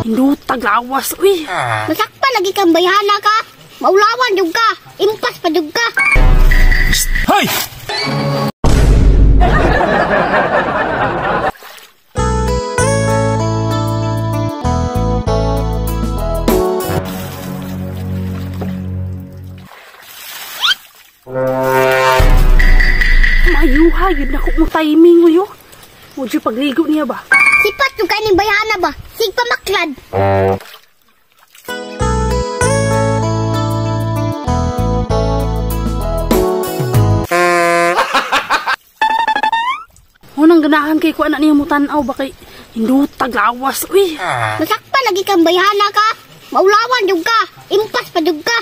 Hindutag lawas, uy. Masakpan lagi kang bayhana ka. Maulawan jud ka. Impas pa jud ka. Hoy! Mayuha, yun ako mo timing uyo. Mudyo pagligo niya ba? Sipat jud ka ning bayhana ba? Sig pa maklad. Unang ganahan kay kuan na niya mo tan-aw ba kay hindutag lawas, uy. Masakpan lagi kang bayhana ka. Maulawan jud ka. Impas pa jud ka.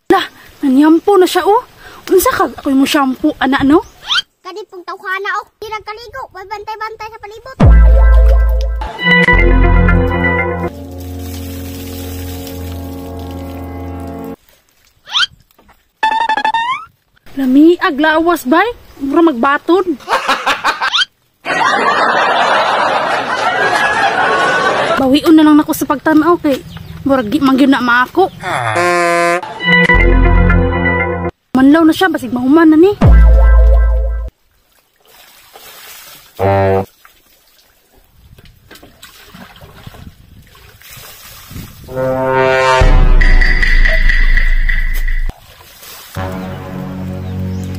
Lah, nanyampo na siya oh. Unsa ka ako'y mo shampoo ana no? Kani pong tawhana oh. Di nagkaligo, way bantay-bantay sa palibot. Lamiag lawas bay, mura magbatod. Bawion na lang nako sa pagtan-aw kay murag di man gyud na maako. Manlaw na siya basig mahuman na ni.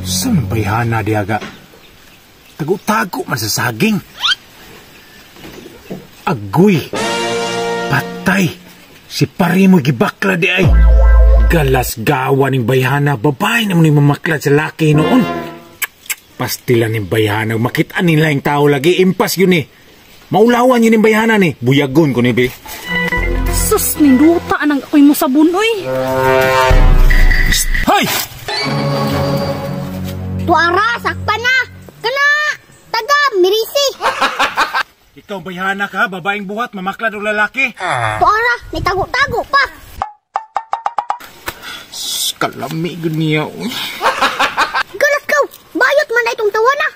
Saan bayhana diaga? Tago-tago man sa saging. Agoy! Patay! Si pare mo gibakla di ay. Galas gawa ning bayhana, babae naman ni mamaklad sa laki noon. Pastila ning bayhana, makita nila yung tao lagi, impas yun eh. Maulawan yun yung bayhana ni. Buyagon ko ni be. Sus, ninduta anang ako'y mo sabon, oy. Hoy! Tuara, sakpan na! Kana! Taga, mirisi! Ikaw bayhana ka, babaeng buhat, mamaklad o lalaki. Tuara, may tago-tago pa. Kalami gud niya. Galas ka, bayot man na itong tawa na.